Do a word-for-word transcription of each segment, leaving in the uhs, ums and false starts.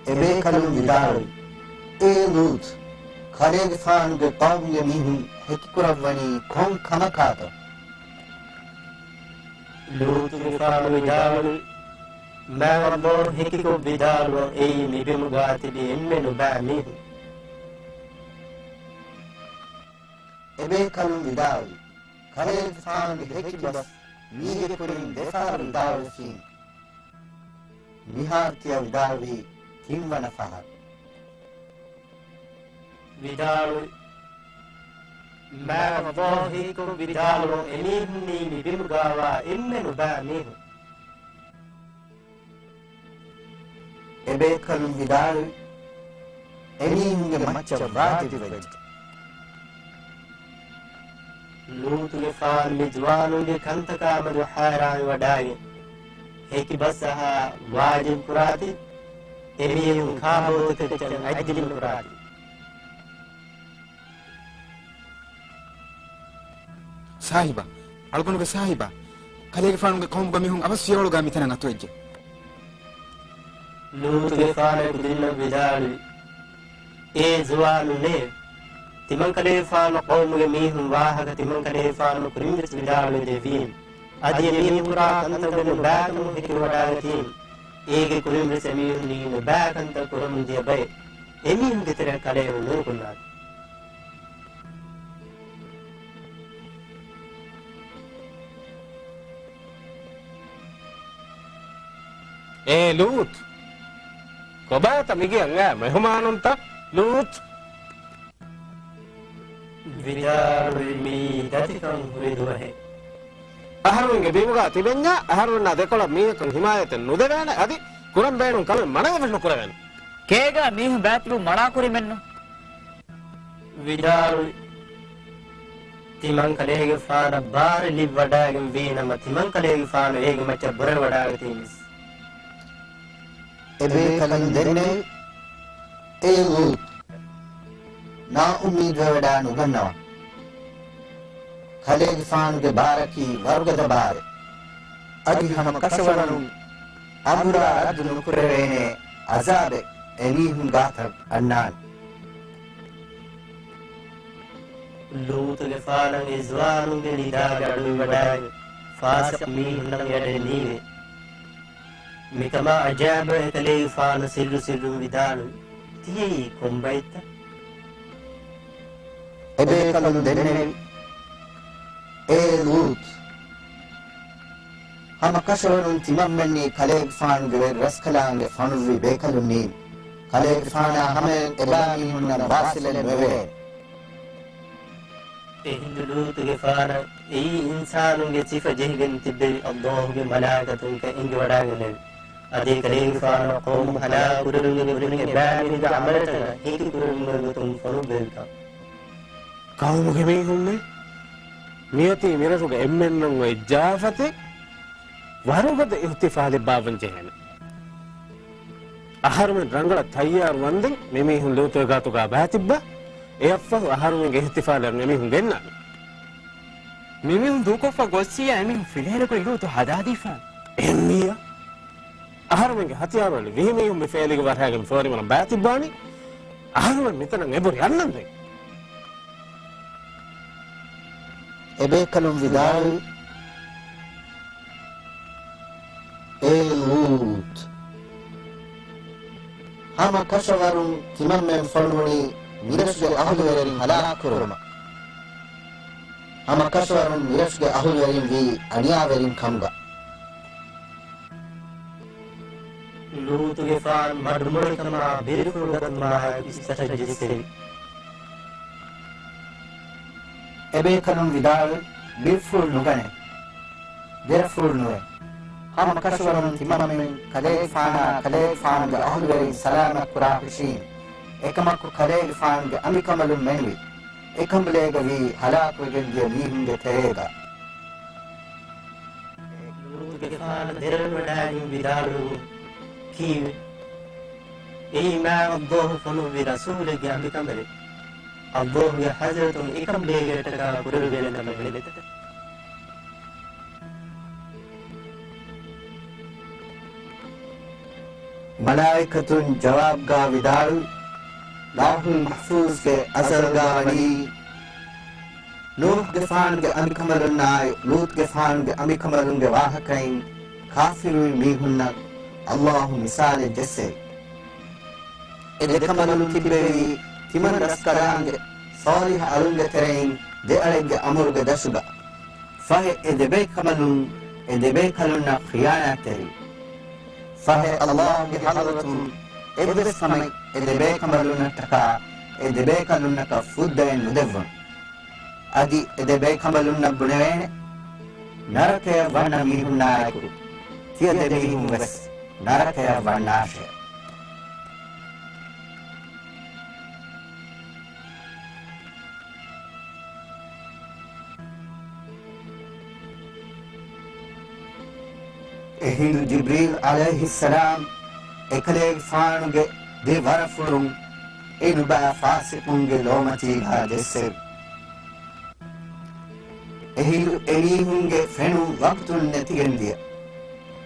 އެބޭކަލުން ވިދާޅުވި، އޭ ލޫޠު! ކަލޭގެފާނުގެ ޤައުމުގެ މީހުން ހެކިކުރައްވަނީ ކޮން ކަމަކާތޯ؟ ލޫޠުގެފާނު ވިދާޅުވި، މާތް ﷲ ހެކިކޮށް ވިދާޅުވަން އެއީ މިބިމުގާ ތިބި އެންމެ ނުބައި މީހުން. އެބޭކަލުން ވިދާޅުވި، ކަލޭގެފާނުގެ ހެކި ބަސް މީގެ ކުރިން ދެފަހަރު ވިދާޅުވެފީން. މިހާރު ތިޔަ ވިދާޅުވީ ތިންވަނަ ފަހަރު. ވިދާޅުވި، މާތް ﷲ ހެކިކޮށް ވިދާޅުވަން އެމީހުންނީ މިބިމުގާވާ އެންމެ ނުބައި މީހުން. އެބޭކަލުން ވިދާޅުވި، އެމީހުންގެ މައްޗަށް ވާޖިބުވެއްޖެ. ލޫޠުގެފާނު މި ޒުވާނުންގެ ކަންތަކާމެދު ހައިރާންވެވަޑައިގެން، ހެކި ބަސްއަހާ ވާޖިބު ކުރާތީ، އެމީހުން ކާބޯތަކަށް އަތްދިރިން ކުރާތީ. ސާހިބާ، އަޅުގަނޑުގެ ސާހިބާ، ކަލޭގެފާނުގެ ޤައުމުގެ މީހުން އަވަސް ފިރިއަޅުގާ މިތަނަށް އަތުވެއްޖެ. ލޫޠުގެފާނަށް ކުދިންނަށް ވިދާޅުވި، އޭ ޒުވާނުންނޭ! ތިމަންކަލޭގެފާނު ޤައުމުގެ މީހުން ވާހަކަ ތިމަންކަލޭގެފާނު ކުރިންވެސް ވިދާޅުވެދެއްވީމް. އަދި އެމީހުން ކުރާ ކަންތައް ނުބައިކަމުން ހެކިވެވަޑައިގަތީމް. އޭގެ ކުރިންވެސް އެމީހުންނީ ނުބައި ކަންތައް ކުރަމުން ދިޔަ ބައެއް. އެމީހުންގެ ތެރެއަށް ކަލޭމެން ނުރުކުންނާނެ. އޭ ލޫޠު! ކޮބާތަ މިގެއަށް އައި މެހުމާނުންތަ؟ ލޫޠު! ވިދާޅުވި، މިއީ ދަތިކަން ހުރި ދުވަހެއް. އަހަރުމެންގެ ބިމުގާ ތިބެންޏާ އަހަރުމެންނާ ދެކޮޅަށް މީހަކު ހިމާޔަތެއް ނުދެވޭނެ، އަދި ކުރަން ބޭނުން ކަމެއް މަނައެއްވެސް ނުކުރެވޭނެ. ކޭގާ މީހުން ބައިތިބު މަނާކުރީމެއްނު. ވިދާޅުވި، ތިމަންކަލޭގެފާނަށް ބާރެއް ލިބިވަޑައިގެން ވީނަމަ، ތިމަންކަލޭގެފާނު އޭގެ މައްޗަށް ބުރަވެވަޑައިގަތީމެސް. އެބޭކަލުން ދެންނެވި، އޭ ލޫޠު! ނާއުއްމީދުވެވަޑައި ނުގަންނަވާ. ކަލޭގެފާނުގެ ބާރަކީ ވަރުގަދަ ބާރެއް. އަދި ހަމަ ކަށަވަރުން އަނބުރާ ރައްދު ނުކުރެވޭނެ އަޒާބެއް އެމީހުން ގާތަށް އަންނާނެ. ލޫޠުގެފާނަށް އެ ޒުވާނުންގެ ނިދާގަ އަޑުއިވަޑައިގެން ފާސިޤު މީހުންނަށް އެއަޑެއް ނީވޭ. މިކަމާ އަޖައިބު އެކަލޭގެފާނު ސިއްރު ސިއްރުން ވިދާޅުވި، ތިޔައީ ކޮންބައެއްތަ؟ އެބޭކަލުން ދެންނެވި، އޭ ލޫޠު! ހަމަ ކަށަވަރުން ތިމަންމެންނީ ކަލޭގެފާނުގެ ވެރި ރަސްކަލާނގެ ފޮނުއްވި ބޭކަލުންނީ. ކަލޭގެފާނާ ހަމަޔަށް އެބައިމީހުންނަށް ވާސިލެއް ނުވެވޭނެ. އެހިނދު ލޫޠުގެފާނަށް އެއީ އިންސާނުންގެ ސިފަ ޖެހިގެން ތިއްބެވި ﷲ ގެ މަލާއިކަތުން އެނގިވަޑައިގަނެވި. އަދި ކަލޭގެފާނު ޤައުމު ހަލާކުކުރެވުމުގެ ކުރިން އެބައިމީހުންގެ ޢަމަލުތަކަށް ހެކިކުރެވުމުގެ ގޮތުން ފޮނުއްވެވިކަން. ޤައުމުގެ މީހުންނޭ! މިއޮތީ މިރަށުގެ އެންމެންނަށް އޮތް ޖާފަތެއް. ވަރުގަދަ އިޙްތިފާލެއް ބާއްވަން ޖެހޭނެ. އަހަރުމެން ރަނގަޅަށް ތައްޔާރު ވަންދެން މިމީހުން ލޫޠުގެ ގާތުގާ ބައިތިއްބާ. އެއަށްފަހު އަހަރުމެންގެ އިޙްތިފާލަށް އެމީހުން ގެންނާނެ. މިމީހުން ދޫކޮށްފަ ގޮއްސިޔާ އެމީހުން ފިލޭރަކުން ލޫޠު ހަދާދީފާނެ. އެހެންވިއްޔާ، އަހަރުމެންގެ ހަތިޔާރު އަލި ވިހި މީހުން މި ފޭލިގެ ވަރަހައިގެން ފޯރިމަނަށް ބައިތިއްބާނީ. އަހަރުމެން މިތަނަށް އެބުރި އަންނަންދެން. އެބޭކަލުން ވިދާޅުވި، އޭ ލޫޠު! ހަމަ ކަށަވަރުން ތިމަންމެން ފޮނުވުނީ މިރަށުގެ އަހުލުވެރިން ހަލާކުކުރުމަށް. ހަމަ ކަށަވަރުން މިރަށުގެ އަހުލުވެރިން ވީ އަނިޔާވެރިން ކަމުގަ. ލޫޠުގެފާނު މަޑުމޮޅިކަމާ ބިރުފުޅު ގަތުމާއެކު އިސްތަށަށް ޖެއްސެވި. އެބޭކަލުން ވިދާޅުވި، ބިރުފުޅު ނުގަނެ. ދެރަފުޅު ނުވެ. ހަމަ ކަށަވަރުން ތިމަންމެން ކަލޭގެފާނާ ކަލޭގެފާނުގެ އަހުލުވެރިން ސަލާމަތް ކުރާ ހުށީން. އެކަމަކު ކަލޭގެފާނުގެ އަނބިކަނބަލުން މެނުވި އެކަނބަލޭގަ ވީ ހަލާކުވެގެން ދިޔަ މީހުންގެ ތެރޭގަ. ލޫޠުގެފާނު ދެރަވެވަޑައިގެން ވިދާޅުވުން ކީއްވެ؟ އެއީ މާތް ﷲ ފޮނުއްވި ރަސޫލެއްގެ އަނބިކަނބަލެއް. ﷲ ގެ ޙަޟްރަތުން އެކަނބަލޭގެ އަށްޓަކާ ކުރެވިގެން ކަމެއް ނެތެ. މަލާއިކަތުން ޖަވާބުގާ ވިދާޅުވި، ލައުހުލް މަޙްފޫޒުގެ އަޒަލްގާ ވަނީ، ނޫޙުގެފާނުގެ އަނބިކަނބަލުންނާއި ލޫޠުގެފާނުގެ އަނބިކަނބަލުންގެ ވާހަކައިން ކާފިރުވި މީހުންނަށް ﷲ މިސާލެއް ޖެއްސެވި. އެ ދެކަނބަލުން ތިއްބެވީ ތިމަން ރަސްކަލާނގެ ޞާލިޙު އަޅުންގެ ތެރެއިން ދެ އަޅެއްގެ އަމުރުގެ ދަށުގަ. ފަހެ އެ ދެބޭކަނބަލުން އެ ދެބޭކަލުންނަށް ޚިޔާނާތްތެރިވި. ފަހެ ﷲ ގެ ޙަޟްރަތުން އެއްވެސް ކަމެއް އެ ދެބޭކަނބަލުންނަށްޓަކާ އެ ދެބޭކަލުންނަކަށް ފުއްދައެއް ނުދެއްވުނު. އަދި އެ ދެބޭކަނބަލުންނަށް ބުނެވޭނެ، ނަރަކަޔަށް ވަންނަ މީހުންނާއެކު ތިޔަ ދެމީހުން ވެސް ނަރަކަޔަށް ވަންނާށޭ. އެހިނދު ޖިބްރީލް ޢަލައިހިއްސަލާމް އެކަލޭގެފާނުގެ ދެ ވަރަފުޅުން އެ ނުބައި ފާސިޤުންގެ ލޯމަތީގާ ޖެއްސެވި. އެހިނދު އެމީހުންގެ ފެނުން ވަގުތުން ނެތިގެންދިޔަ.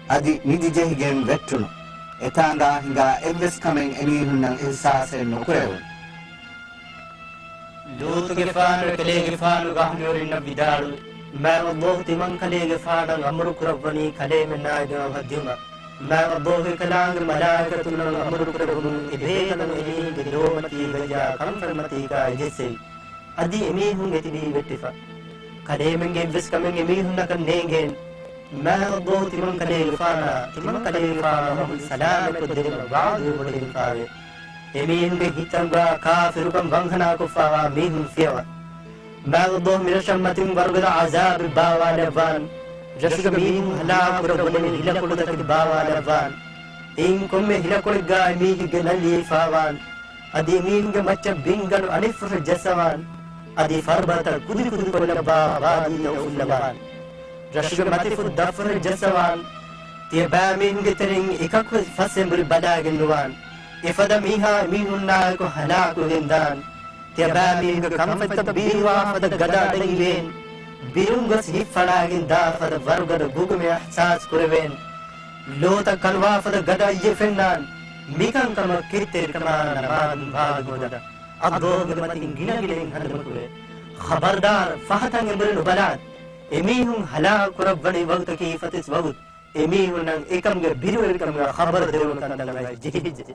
އަދި ނިދި ޖެހިގެން ވެއްޓުނު. އެތާނގާ ހިނގާ އެއްވެސް ކަމެއް އެމީހުންނަށް އިޙްސާސެއް ނުކުރެވުނު. ލޫޠުގެފާނު އެކަލޭގެފާނުގެ އަހުލުވެރިންނަށް ވިދާޅުވި، މާތް ﷲ ތިމަންކަލޭގެފާނަށް އަމުރު ކުރައްވަނީ ކަލޭމެންނާއި ދުވަހަށް ދިޔުމަށް. މާތް ﷲ އެކަލާނގެ މަލާއިކަތުންނަށް އަމުރު ކުރެއްވުމުން އެ ބޭކަލުން އެމީހުންގެ ލޯމަތީގައި ކަންފަތްމަތީގައި ޖެއްސެވި. އަދި އެމީހުން އެތިބީ ވެއްޓިފަ. ކަލޭމެންގެ އެއްވެސް ކަމެއް އެމީހުންނަކަށް ނޭނގޭނެ. މާތް ﷲ ތިމަންކަލޭގެފާނާ، ތިމަންކަލޭގެފާނު އަމުން ސަލާމަތްކޮށްދެވުމަށް ވަޢުދުވެވޮޑިގެންފާވޭ. އެމީހުންގެ ހިތަށްގާ ކާފިރުކަން ވަންހަނާކޮށްފާވާ މީހުން ފިޔަވާ. މާތް ﷲ މިރަށަށް މަތިން ވަރުގަދަ ޢަޒާބެއް ބާވާލައްވާން. ރަށުގެ މީހުން ހަލާކުކުރައްވަނިވި ހިލަކޮޅުތަކެއް ބާވާލައްވާން. އެއިން ކޮންމެ ހިލަކޮޅެއްގާ އެމީހެއްގެ ލަނޑި އެއްފާވާން. އަދި އެމީހުންގެ މައްޗަށް ބިންގަނޑު އަނެއްފަހަށް ޖައްސަވާން. އަދި ފަރުބަދަތައް ކުދިކުދިކޮށްލައްވާ ވާދީތައް އުފުއްލަވާން. ރަށުގެ މަތިފުށް ދަށްފަހަށް ޖައްސަވާން. ތިޔަބައިމީހުންގެ ތެރެއިން އެކަކުވެސް ފަސްއެނބުރި ބަލައިގެން ނުވާން. އެފަދަ މީހާ އެމީހުންނާއެކު ހަލާކުވެގެން ދާން. ތިޔަބައިމީހުންގެ ކަންފަތްތައް ބީރުވާ ފަދަ ގަދަ އަޑައިވޭން. ބިރުން ގޮސް ހިތް ފަޅާގެން ދާ ފަދަ ވަރުގަދަ ގުގުމެއް އިޙްސާސް ކުރެވޭން. ލޯތައް ކަނުވާ ފަދަ ގަދަ އައްޔެއް ފެންނާން. މިކަންކަމަށް ކެތްތެރިކަމާ ނަމާދުން ވާގި ހޯދާ. އައްލޯގެ މަތިން ގިނަގިނައިން ހަނދުމަކުރޭ. ޚަބަރުދާރު، ފަހަތަށް އެނބުރި ނުބަލާން. އެމީހުން ހަލާކު ކުރައްވަނީ ވަގުތަކީ ފަތިސް ވަގުތު. އެމީހުންނަށް އެކަމުގެ ބިރުވެރިކަމުގެ ޚަބަރު ދެވުނު ކަންތައް ނަގައި ޖެހިއްޖެ.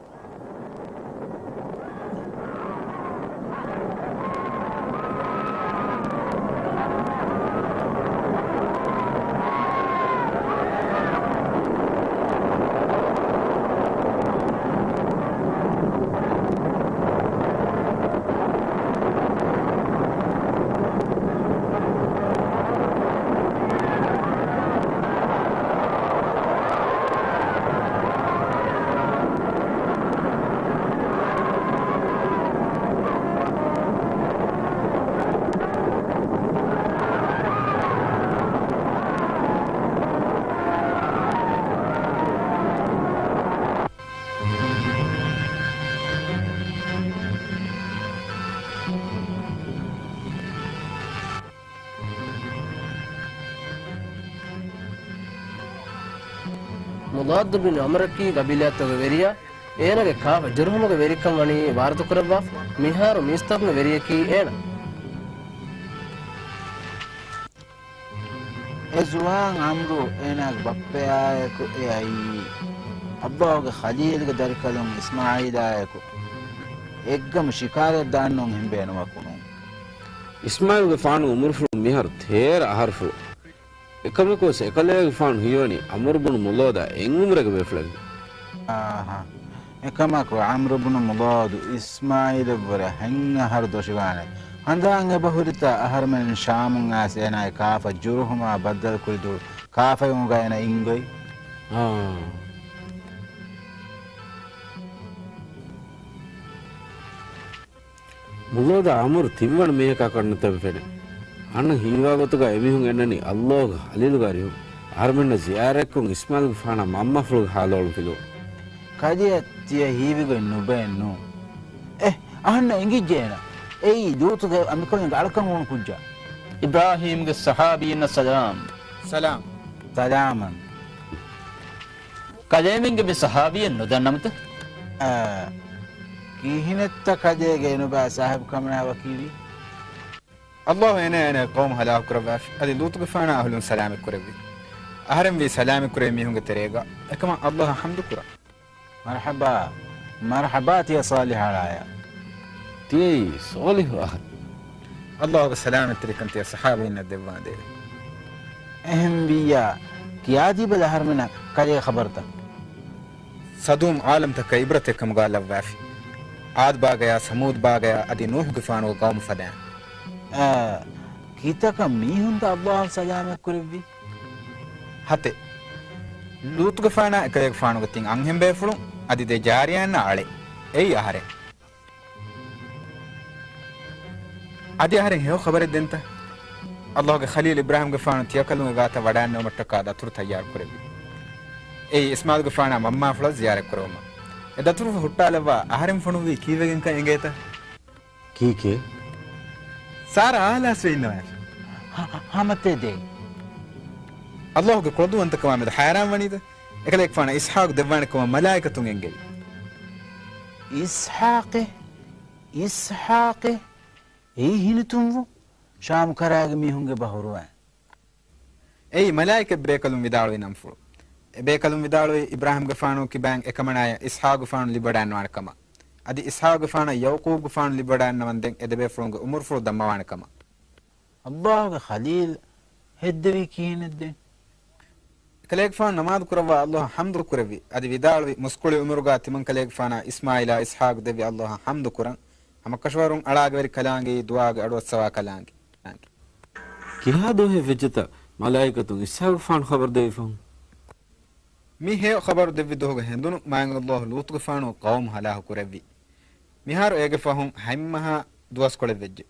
މުޟާއްދު ބިން ޢަމްރަކީ ގަބީލާތަކުގެ ވެރިޔާ. އޭނާގެ ކާފަ ޖުރުހުމުގެ ވެރިކަން ވަނީ ވާރިދުކުރައްވާފަ. މިހާރު މީސްތަކުގެ ވެރިޔަކީ އޭނާ. އެ ޒުވާން ޢަމްރު އޭނާގެ ބައްޕަޔާއެކު އެ އައީ، އައްލާހުގެ ޚަލީލްގެ ދަރިކަލުން އިސްމާޢީލާއެކު އެއްގަމު ޝިކާރައަށް ދާންނޫން ހިނބޭނުމަކުނު. އިސްމާޢީލްގެފާނު އުމުރުފުޅު މިހާރު ތޭރަ އަހަރުފުޅު. އެކަމަކުވެސް އެކަލޭގެފާނު ހީވަނީ ޢަމްރު ބުނު މުޟާދާ އެއް ޢުމުރެއްގެ ބޭފުޅެއް. އާހާ. އެކަމަކު، ޢަމްރު ބުނު މުޟާދު އިސްމާޢީލަށްވުރެ ހަތް އަހަރު ދޮށިވާނެ. ހަނދާން އެބަހުރިތާ އަހަރުމެން ޝާމުން އައިސް އޭނާގެ ކާފަ ޖުރުހުމާ ބައްދަލުކުރިދޫ ކާފައިން އުގާ އޭނާ އިންގޮތް؟ އާ. މުޟާދާ ޢަމްރު ތިންވަނަ މީހަކާ ކަންނަތަން ފެނޭ. އަންނަ ހީވާ ގޮތުގަ އެމީހުން އެންނަނީ އައްލާހުގެ ޚަލީލުގެ އަރިހުން. އަހަރުމެންނަށް ޒިޔާރަތްކޮށް އިސްމާޢީލްގެފާނާ މަންމަފުޅުގެ ހާލު އޮޅުން ފިލުވުން. ކަލެއަށް ތިޔަ ހީވިގޮތް ނުބައެއް ނޫން. އެ، އަހަންނަށް އެނގިއްޖެ އޭނަ. އެއީ ލޫޠުގެ އަނބިކަނބަލުންގެ އަޅަކަށް އުޅުނު ކުއްޖާ. އިބްރާހީމްގެ ޞަޙާބީންނަށް ސަލާމް. ސަލާމް. ސަލާމަން. ކަލޭމެންގެ މި ސަހާބީއެއް ނުދަންނަމުތަ؟ އާ، ކިހިނެއްތަ ކަލޭގެ އެނުބާ ސާހިބު ކަމަނާ ވަކީވީ؟ އައްލާހު އޭނާ އޭނާގެ ޤައުމު ހަލާކުކުރައްވާފި. އަދި ލޫޠުގެފާނާ އަހުލުން ސަލާމަތްކުރެއްވި. އަހަރެން ވީ ސަލާމަތްކުރެއްވި މީހުންގެ ތެރޭގަ. އެކަމަށް އައްލާހަށް ޙަމްދުކުރަން. މަރްޙަބާ، މަރްޙަބާ ތިޔަ ޞާލިޙާ އަޅާޔާ. ތިޔައީ ޞާލިޙު އަހަރެއް. އައްލާހުގެ ސަލާމަތްތެރިކަން ތިޔަ ޞަޙާބީންނަށް ދެއްވާނދޭވެ. އެހެންވިއްޔާ، ކިޔާދީބަލަ އަހަރުމެންނަށް ކަލޭގެ ޚަބަރުތައް. ސަދޫމް ޢާލަމްތަކަށް ޢިބްރަތެއް ކަމުގަ ލައްވާފި. ޢާދުބާގަޔާ، ސަމޫދުބާގަޔާ، އަދި ނޫޙުގެފާނުގެ ޤައުމު ފަދައިން. އާ، ކިތަކަށް މީހުންތައް އައްލާހު ސަލާމަތްކުރެއްވީ؟ ހަތެއް. ލޫޠުގެފާނާ އެކަލޭގެފާނުގެ ތިން އަންހެންބޭފުޅުން އަދި ދެ ޖާރިޔާއަންނަ އަޅެއް. އެއީ އަހަރެން. އަދި އަހަރެން ހެޔޮ ޚަބަރެއް ދެންތަ؟ އައްލާހުގެ ޚަލީލް އިބްރާހީމްގެފާނު ތިޔަކަލުންގެ ގާތަށް ވަޑައިންނެވުމަށްޓަކާ ދަތުރު ތައްޔާރު ކުރެއްވި. އެއީ އިސްމާޢީލްގެފާނާ މަންމާފުޅަށް ޒިޔާރަތްކުރެވުމަށް. އެ ދަތުރުފުށް ހުއްޓާލައްވާ އަހަރެން ފޮނުއްވީ ކީއްވެގެންކަން އެނގޭތަ؟ ކީކޭ؟ ސާރާ އާލާސްވެ އިންނަވާފި. ހަ-، ހަ-، ހަމަތެދޭ. އައްލާހުގެ ކުޅަދުންވަންތަކަމާ މެދު ހައިރާންވަނީތަ؟ އެކަލޭގެފާނަށް އިސްޙާޤު ދެއްވާނެކަމަށް މަލާއިކަތުން އެންގެވި. އިސްޙާޤެއް؟ އިސްޙާޤެއް؟ އެއީ ހިނިތުންވު ޝާމް ކަރާގެ މީހުންގެ ބަހުރުވައިން. އެއީ މަލާއިކަތް ބޭކަލުން ވިދާޅުވި ނަންފުޅު. އެ ބޭކަލުން ވިދާޅުވީ އިބްރާހީމްގެފާނު ކިބައިން އެކަމަނާޔަށް އިސްޙާޤުގެފާނު ލިބިވަޑައިންނަވާނެ ކަމަށް. އަދި އިސްޙާޤުގެފާނަށް ޔަޢުޤޫބުގެފާނު ލިބިވަޑައިންނަވަންދެން އެ ދެބޭފުޅުންގެ އުމުރުފުޅު ދަންމަވާނެ ކަމަށް. އައްލާހުގެ ޚަލީލް ހެއްދެވީ ކިހިނެއްދެން؟ އެކަލޭގެފާނު ނަމާދު ކުރައްވާ އައްލާހަށް ޙަމްދު ކުރެއްވި. އަދި ވިދާޅުވި، މުސްކުޅި އުމުރުގާ ތިމަން ކަލޭގެފާނާ އިސްމާޢީލާ އިސްޙާޤު ދެއްވި އައްލާހަށް ޙަމްދު ކުރަން. ހަމަކަށަވަރުން އަޅާގެ ވެރި ކަލާނގެއީ ދުޢާގެ އަޑުއައްސަވާ ކަލާނގެ. ކިހާ ދުވަހެއް ވެއްޖެތަ މަލާއިކަތުން އިސްޙާޤުގެފާނު ޚަބަރު ދެއްވި ފަހުން؟ މި ހެޔޮ ޚަބަރު ދެއްވި ދުވަހުގެ ހެނދުނު މާތް އައްލާހު ލޫޠުގެފާނުގެ ޤައުމު ހަލާކު ކުރެއްވި. މިހާރު އޭގެ ފަހުން ހަތް މަހާ ދުވަސްކޮޅެއް ވެއްޖެ.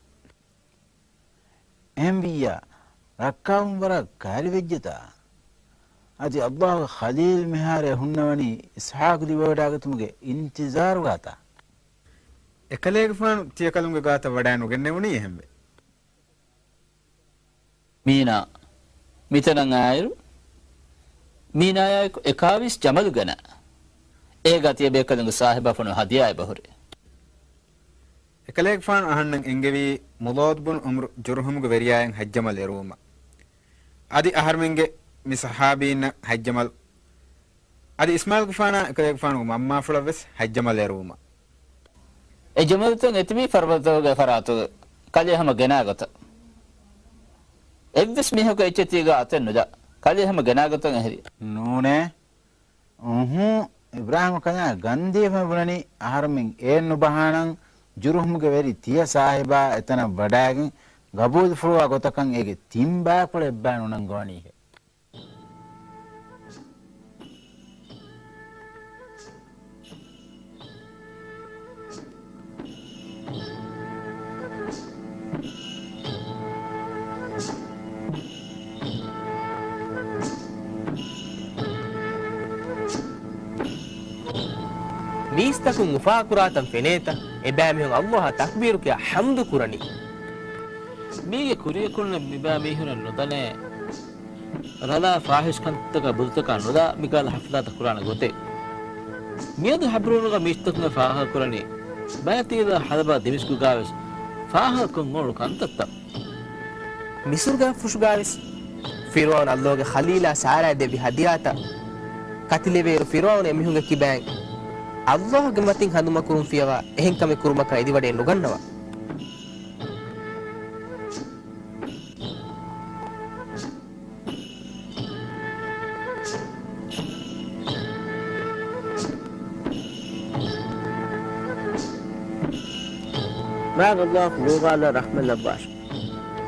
އެހެންވިއްޔާ، ރައްކާވުން ވަރަށް ކައިރިވެއްޖެތާ؟ އަދި އައްލާހުގެ ޚަލީލް މިހާރު ހުންނަވަނީ އިސްޙާޤު ލިބިވަޑައިގަތުމުގެ އިންތިޒާރުގާތާ؟ އެކަލޭގެފާނު ތިޔަކަލުންގެ ގާތަށް ވަޑައިނުގެންނެވުނީ އެހެންވެ. މީނާ، މިތަނަށް އާއިރު، މީނާޔާއެކު އެކާވީސް ޖަމަލު ގެނަ. އޭގާ ތިޔަބޭކަލުންގެ ސާހިބާ ފޮނު ހަދިޔާއެއް ބަހުރޭ. އެކަލޭގެފާނު އަހަންނަށް އެންގެވީ މުޟާދު ބުނު ޢަމްރު ޖުރުހުމުގެ ވެރިޔާއިން ހައްޖަމަލް އެރުވުމަށް. އަދި އަހަރުމެންގެ މި ޞަޙާބީންނަށް ހައްޖަމަލް، އަދި އިސްމާޢީލްގެފާނާ އެކަލޭގެފާނުގެ މަންމާފުޅަށް ވެސް ހައްޖަމަލް އެރުވުމަށް. އެ ޖަމަލުތައް އެތިބީ ފަރުބަދަތަކުގެ ފަރާތުގަ ކަލޭ ހަމަ ގެނާގޮތަށް. އެއްވެސް މީހަކު އެއްޗެތީގަ އަތެއް ނުދާ. ކަލޭ ހަމަ ގެނާގޮތަށް އެހެރި. ނޫނޭ. އުހޫ، އިބްރާހީމް ކަލާ ގަންދީފަ ބުނަނީ އަހަރުމެން އޭން ނުބަހާނަން، ޖުރުހުމުގެ ވެރި ތިޔަ ސާހިބާ އެތަނަށް ވަޑައިގެން ގަބޫލުފުޅުވާ ގޮތަކަށް އޭގެ ތިން ބައިކުޅަ އެއްބައި ނުނަންގަވަނީހޭ. މީސްތަކުން އުފާކުރާތަން ފެނޭތަ؟ އެބައިމީހުން އައްލާހަށް ތަކްބީރު ކިޔާ ޙަމްދު ކުރަނީ. މީގެ ކުރިޔަކުންނެއް މިބައިމީހުންނަށް ނުދަނޭ. ރަލާ ފާޙިޝް ކަންތައްތަކާ ބުދުތަކާ ނުދާ މިކަހަލަ ޙަފްލާތައް ކުރާނެ ގޮތެއް. މިއަދު ޙަބްރޫނުގަ މީސްތަކުން ފާހަގަކުރަނީ، ބަޔަތީލާ ޙަލަބާ ދިމިޝްޤުގާވެސް ފާހަގަކޮށް އޮޅު ކަންތައްތައް. މިޞްރުގާ ފުށުގާވެސް ފިރުޢައުނު އައްލޯގެ ޚަލީލާ ސާރާއަށް ދެއްވި ހަދިޔާތައް، ކަތިލެވޭއިރު ފިރުޢައުނު އެމީހުންގެ ކިބައިން އައްލާހުގެ މަތިން ހަނދުމަކުރުން ފިޔަވާ އެހެން ކަމެއް ކުރުމަކާ އެދިވަޑައެއް ނުގަންނަވާ. މާތް އައްލާހު ޤުރުއާން ރަޙްމަތް ލައްވާށި.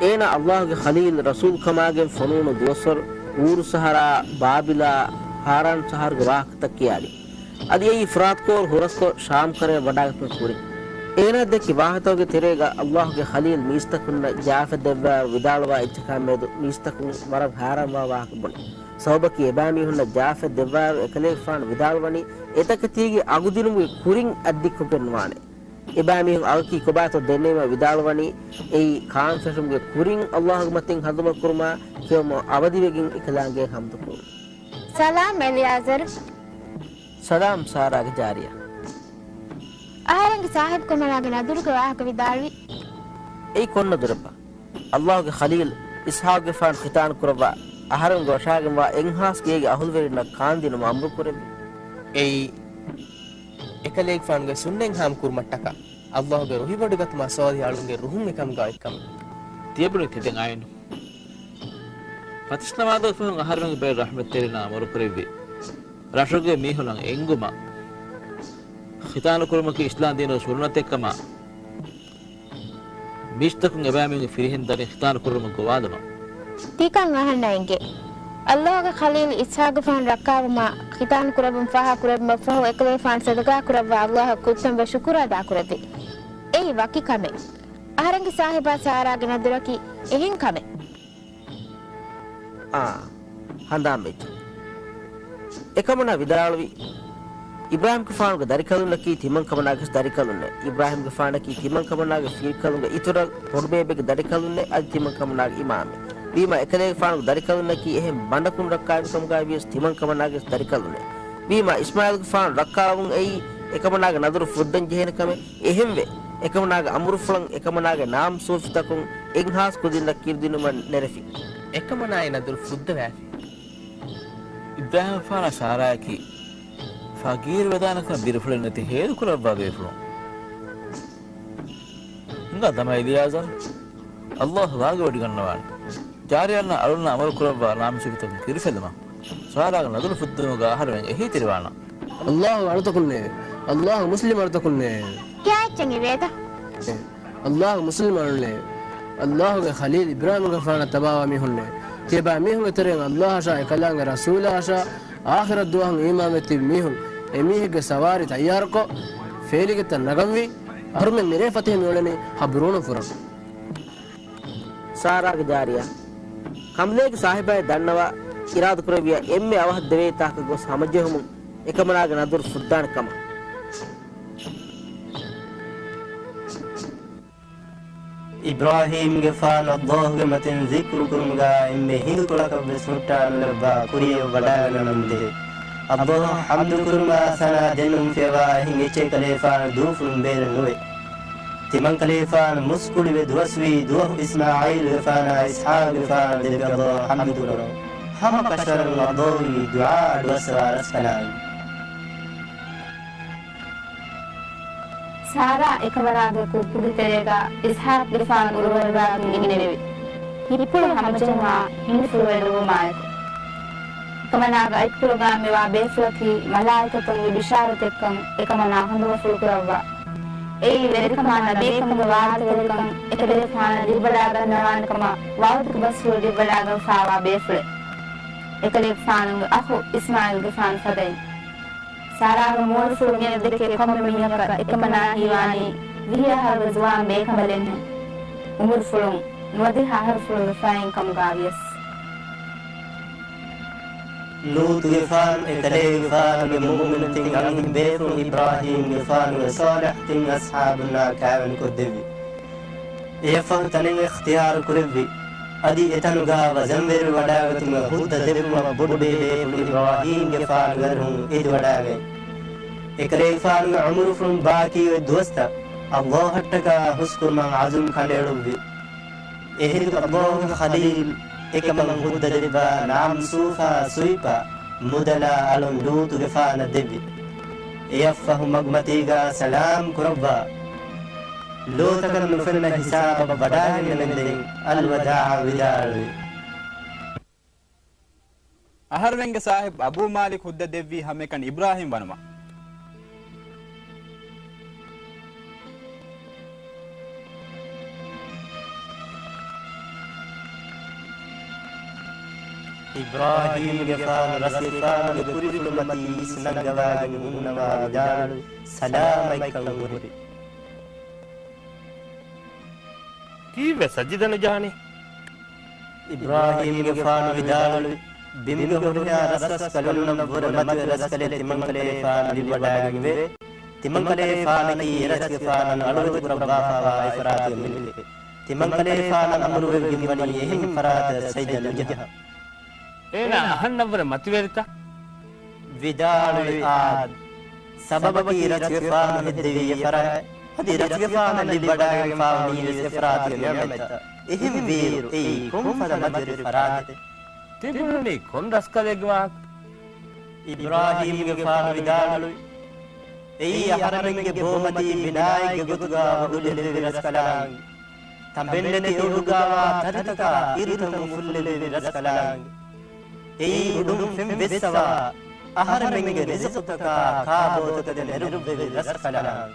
އޭނާ އައްލާހުގެ ޚަލީލް ރަސޫލް ކަމާގެން ފޮނުވުނު ދުވަސްވަރު ހޫރު ސަހަރާ، ބާބިލާ، ހާރާން ސަހަރުގެ ވާހަކަތައް ކިޔާލި. އަދި އެއީ ފުރާތު ކޯރު ހުރަސްކޮށް، ޝާމް ކަރައަށް ވަޑާގަތުމަށް ކުރިން. އޭނާ ދެއްކި ވާހަކަތަކުގެ ތެރޭގަ އައްލާހުގެ ޚަލީލް މީސްތަކުންނަށް ޖާފަތް ދެއްވާއިރު ވިދާޅުވާ އެއްޗަކާ މެދު މީސްތަކުން ވަރަށް ހައިރާންވާ ވާހަކަ ބުނި. ސަބަބަކީ އެބައިމީހުންނަށް ޖާފަތް ދެއްވާއިރު އެކަލޭގެފާނު ވިދާޅުވަނީ އެތަކެތީގެ އަގުދިނުމުގެ ކުރިން އަތްދިއްކޮށްގެން ނުވާނެ. އެބައިމީހުން އަގަކީ ކޮބާތޯ ދެންނެވީމަ ވިދާޅުވަނީ އެއީ ކާން ފެށުމުގެ ކުރިން އައްލާހުގެ މަތިން ހަނދުމަ ކުރުމާ ކިޔަވަމުން އަބަދުވެގެން އެކަލާނގެއަށް ހަމްދު ކުރުން. ސަލާމް އެލިއާޒަރު. ސަލާމް ސާރާގެ ޖާރިޔާ. އަހަރެންގެ ސާހިބު އެކަމަނާގެ ނަދުރުގެ ވާހަކަ ވިދާޅުވި. އެއީ ކޮން ނަދުރެއްބާ؟ ﷲގެ ޚަލީލް އިސްޙާޤުގެފާނު ޚިތާނު ކުރައްވާ، އަހަރެން ވަށާގެންވާ އެއްހާސް ގޭގެ އަހުލުވެރިންނަށް ކާންދިނުމަށް އަމުރު ކުރެއްވި. އެއީ، އެކަލޭގެފާނުގެ ސުންނަތް ހާމަ ކުރުމަށްޓަކާ، ﷲގެ ރުހިވޮޑިގަތުމާ ޞާލިޙު އަޅުންގެ ރުހުން އެކަމުގަ އޮތްކަމަށް. ތިޔަބުނި ތެދެއް އައިނު. ފަތިސްނަމާދުގެ ފަހުން އަހަރެމެންގެ ބައެއް ރަޙްމަތްތެރިންނާ އަމުރު ކުރެއްވި، ރަށުގެ މީހުންނަށް އެންގުމަށް، ޚިތާނު ކުރުމަކީ އިސްލާމް ދީނުގެ ސުންނަތެއްކަމަށް، މީސްތަކުން އެބައިމީހުންގެ ފިރިހެން ދަރިން ޚިތާނު ކުރުމަށް ގޮވާލުމަށް. ތިކަން އަހަންނަށް އެނގޭ. ﷲގެ ޚަލީލް އިސްޙާޤުގެފާނު ރައްކާވުމާ، ޚިތާނު ކުރެއްވުން ފާހަގަކުރެއްވުމަށްފަހު، އެކަލޭގެފާނު ޞަދަޤާ ކުރައްވާ ﷲއަށް ކުއްތަންވެ ޝުކުރު އަދާކުރެއްވި. އެއީ ވަކި ކަމެއް. އަހަރެންގެ ސާހިބާ ސާރާގެ ނަދުރަކީ އެހެން ކަމެއް. އާ، ހަނދާން ވެއްޖެ. އެކަމަނާ ވިދާޅުވި، އިބްރާހީމްގެފާނުގެ ދަރިކަލުންނަކީ ތިމަންކަމަނާގެ ދަރިކަލުންނޭ. އިބްރާހީމްގެފާނަކީ ތިމަންކަމަނާގެ ފިރިކަލުންގެ އިތުރަށް ބޮޑުބޭބެގެ ދަރިކަލުންނޭ، އަދި ތިމަންކަމަނާގެ އިމާމެއް. ވީމާ، އެކަލޭގެފާނުގެ ދަރިކަލުންނަކީ އެހެން ބަނޑަކުން ރައްކާވި ކަމުގައި ވިޔަސް ތިމަންކަމަނާގެ ދަރިކަލުންނޭ. ވީމާ، އިސްމާޢީލްގެފާނު ރައްކާވުން އެއީ އެކަމަނާގެ ނަދުރު ފުއްދަން ޖެހޭނެ ކަމެއް. އެހެންވެ، އެކަމަނާގެ އަމުރުފުޅަށް އެކަމަނާގެ ނާމް ސޫފިތަކުން އެއްހާސް ކުދިންނަށް ކިރުދިނުމަށް ނެރެފި. އެކަމަނާއި ނަދުރު ފުއްދަވާފި. އިބްރާހީމްގެފާނާ ސާރާއަކީ ފަގީރު ވެދާނެކަން ބިރުފުޅެއް ނެތި ހޭދަކުރައްވާ ބޭފުޅުން. ހިނގާ ދަމާ އިލިޔާޒަރު، ﷲ ވާގިވޮޑިގަންނަވާނެ. ޖާރިޔާއަށް އަޅުންނަށް އަމުރު ކުރައްވާ ނާމް ސޫފިތަކުން ކިރިފެލުމަށް. ސާރާގެ ނަދުރު ފުއްދުމުގަ އަހަރެމެން އެހީތެރިވާނަން. ﷲ އަޅުތަކުންނޭވެ! ﷲ މުސްލިމް އަޅުތަކުންނޭވެ! ކިޔާ އެއްޗެއް އިވޭތަ؟ އެ، ﷲ މުސްލިމް އަޅުންނޭވެ! ﷲގެ ޚަލީލް އިބްރާހީމްގެފާނަށް ތަބާވާ މީހުންނޭވެ! ތިޔަބައިމީހުންގެ ތެރެއިން ﷲއަށާ އެކަލާނގެ ރަސޫލާއަށާ އާޚިރަތް ދުވަހަށް އީމާންވެ ތިބި މީހުން އެމީހެއްގެ ސަވާރީ ތައްޔާރުކޮށް، ފޭލިގެތައް ނަގަންވީ، އަހަރުމެން މިރޭ ފަތިހަ މިއުޅެނީ ހަ ބުރޫނު ފުރަން. ސާރާގެ ޖާރިޔާ. ކަނބުލޭގެ ސާހިބާއި ދަންނަވާ، އިރާދަކުރެއްވިޔާ އެންމެ އަވަހަށް ދެވޭ ތާކަށް ގޮސް ހަމަޖެހުމުން އެކަމަނާގެ ނަދުރު ފުއްދާނެ ކަމަށް. އިބްރާހީމްގެފާނު ﷲގެ މަތިން ޒިކްރު ކުރުމުގަ އެންމެ ހިނދުކޮޅަކަށްވެސް ހުއްޓާނުލައްވާ ކުރިޔަށް ވަޑާގަންނަންދެން. ﷲ އަށް ޙަމްދު ކުރުމާ ސަނާ ދެންނެވިފައިވާ އެހެން އެއްޗެއް ކަލޭފާނު ދޫފުޅުން ބޭރެއް ނުވޭ. ތިމަންކަލޭފާނު މުސްކުޅިވެ ދުވަސްވީ ދުވަހު އިސްމާޢީލްގެފާނާ އިސްޙާޤުގެފާނަށް ދެއްވި ﷲ އަށް ޙަމްދު ކުރަން. ހަމަ ކަށަވަރުން ﷲ އީ ދުޢާ އަޑުއައްސަވާ ރަސްކަލާނގެ. ސާރާ އެކަމަނާގެ ކުއްޕުގެ ތެރޭގަ އިސްޙާޤުގެފާނު އުރުވަރުވާގެން އިންނެވި. ހިތްޕުޅު ހަމަޖެހުމާ ހިނދުފުޅުވެލުއްވުމާއެކު. އެކަމަނާގެ އަތްޕުޅުގަ މިވާ ބޭފުޅަކީ މަލާއިކަތުންގެ ބިޝާރަތެއްކަން އެކަމަނާ ހަނދުމަފުޅު ކުރައްވާ. އެއީ ވެރިކަމާ ނަބީކަމުގެ ވާހަކަތެރިކަން އެކަލޭގެފާނަށް ލިބިވަޑާގަންނަވާނެ ކަމަށް ވަޢުދުގެ ބަސްފުޅު ލިބިވަޑާގަންފާވާ ބޭފުޅެއް. އެކަލޭގެފާނުގެ އަޚު އިސްމާޢީލްގެފާނު ފަދައިން. ސާރާގެ މޫނުފުޅު ގެނެދެކޭ ކޮންމެ މީހަކަށް އެކަމަނާ ހީވާނީ ވިހި އަހަރުގެ ޒުވާން ބޭކަނބަލެއްހެން. އުމުރުފުޅުން ނުވަދިހަ އަހަރުފުޅުގެފާއިން ކަމުގަ ވިޔަސް. ލޫޠުގެފާނު އެކަލޭގެފާނުގެ މުއުމިނު ތިން އަންހެން ބޭފުޅުން އިބްރާހީމްގެފާނުގެ ޞާލިޙު ތިން އަޞްޙާބުންނާ ކާވެނިކޮށްދެއްވި. އެޔަށްފަހު ތަނެއް އިޚްތިޔާރު ކުރެއްވި. އަދި އެތަނުގަ ވަޒަންވެރިވެވަޑާގަތުމަށް ހުއްދަ ދެއްވުމަށް ބޮޑުބޭބޭފުޅު އިބްރާހީމްގެފާނުގެ ރުހުން އެދިވަޑާގަތް. އެކަލޭގެފާނުގެ އުމުރުފުޅުން ބާކީވެ ދުވަސްތައް ﷲއަށްޓަކާ ހުސްކުރުމަށް ޢަޒުމް ކަނޑައެޅުއްވި. އެހިނދު ﷲގެ ޚަލީލް އެކަމަށް ހުއްދަ ދެއްވާ ނާމް ސޫފާ ސުވިޕާ މުދަލާ އަޅުން ލޫޠުގެފާނަ ދެއްވި. އެޔަށްފަހު މަގުމަތީގަ ސަލާމް ކުރައްވާ. ލޯތަކަށް ނުފެންނަ ހިސާބަށް ވަޑާގެންނެވެންދެން އަލްވަދާޢަށް ވިދާޅުވި. އަހަރުމެންގެ ސާހިބް އަބޫ މާލިކް ހުއްދަ ދެއްވީ ހަމައެކަނި އިބްރާހީމް ވަނުމަށް. އިބްރާހީމްގެފާނު ރަސްގެފާނުގެ ކުރިފުޅުމަތީ އިސް ނަންގަވާގެން ހުންނަވާ ވިދާޅުވި ސަލާމަތްކަން ހުރި. ކީއްވެ ސަޖިދަ ނުޖަހަނީ؟ އިބްރާހީމްގެފާނު ވިދާޅުވި، ބިމުގެ ހުރިހާ ރަސްރަސްކަލުންނަށްވުރެ މަތިވެ ރަސްކަލެއް ތިމަންކަލޭގެފާނު ލިބިވަޑާގެންވޭ. ތިމަންކަލޭގެފާނަކީ އެރަސްގެފާނުން އަޅުވެތިކުރައްވާފާވާ އެފަރާތުގެ މުލްކެއް. ތިމަންކަލޭގެފާނަށް އަމުރުވެވިގެންވަނީ އެހެން ފަރާތަށް ސަޖިދަ ނުޖަހަން. އޭނާ އަހަންނަށްވުރެ މަތިވެރިތަ؟ ވިދާޅުވި އާދެ، ސަބަބަކީ ރަސްގެފާނު ހެއްދެވި އެފަރާތް. އަދި ރަސްގެފާނަށް ލިބިވަޑައިގެންފާވަނީވެސް އެފަރާތުގެ ނިޢުމަތްތައް. އެހެންވީއިރު، އެއީ ކޮންފަދަ މަދުވެރި ފަރާތެއް؟ ތިބުނީ ކޮން ރަސްކަލެއްގެ ވާހަކަ؟ އިބްރާހީމްގެފާނު ވިދާޅުވި، އެއީ އަހަރެމެންގެ ބޯމަތީ ބިނާއެއްގެ ގޮތުގަ އުޑުލެއްވެވި ރަސްކަލާނގެ. ތަނބެއްނެތި އުޑުގަވާ ތަރިތަކާ އިރުތަނުން ފުއްލެވެވި ރަސްކަލާނގެ. އެއީ އުޑުން ފެން ވެއްސަވާ، އަހަރެމެންގެ ރިޒުޤުތަކާ ކާބޯތަކަށް ނެރުއްވެވި ރަސްކަލާނގެ.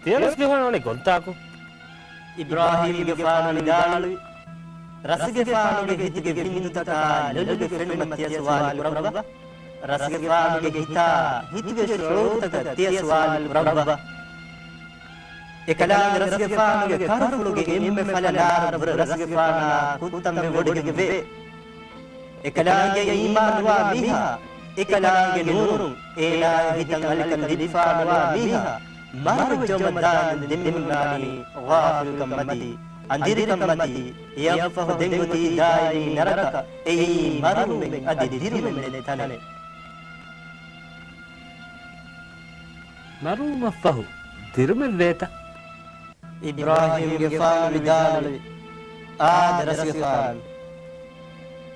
ތިޔަ ރަސްގެފާނު ވަނީ ކޮންތާކު؟ އިބްރާހީމްގެފާނު ވިދާޅުވި، ރަސްގެފާނުގެ ހިތުގެ ވިންދުތަކާ ލޮލުގެ ފެނުމަށް ތިޔަ ސުވާލު ކުރައްވާ. ރަސްގެފާނުގެ ހިތާ ހިތުގެ ޝުޢޫރުތަކަށް ތިޔަ ސުވާލު ކުރައްވާ. އެކަލާނގެ ރަސްގެފާނުގެ ކަރުފުޅުގެ އެންމެ ފަލަ ނާރަށްވުރެ ރަސްގެފާނާ ކުއްތަން ވެވޮޑިގެން ވޭ. އެކަލާނގެ އީމާންވާ މީހާ، އެކަލާނގެ ނޫރުން އޭނާގެ ހިތަށް އަލިކަން ލިބިފާނުވާ މީހާ، މަރުވެއްޖައުމަށް ދާންދެން މިހުންނާނީ ޣާފިލުކަން މަތީ، އަނދިރިކަން މަތީ، އެއަށްފަހު ދެން އޮތީ ދާއިމީ ނަރަކަ، އެއީ މަރުވުމެއް އަދި ދިރުމެއް ނެތް ތަނެއް. މަރުވުމަށްފަހު ދިރުމެއް ވޭތަ؟ އިބްރާހީމްގެފާނު ވިދާޅުވި، އާދެ ރަސްގެފާނު.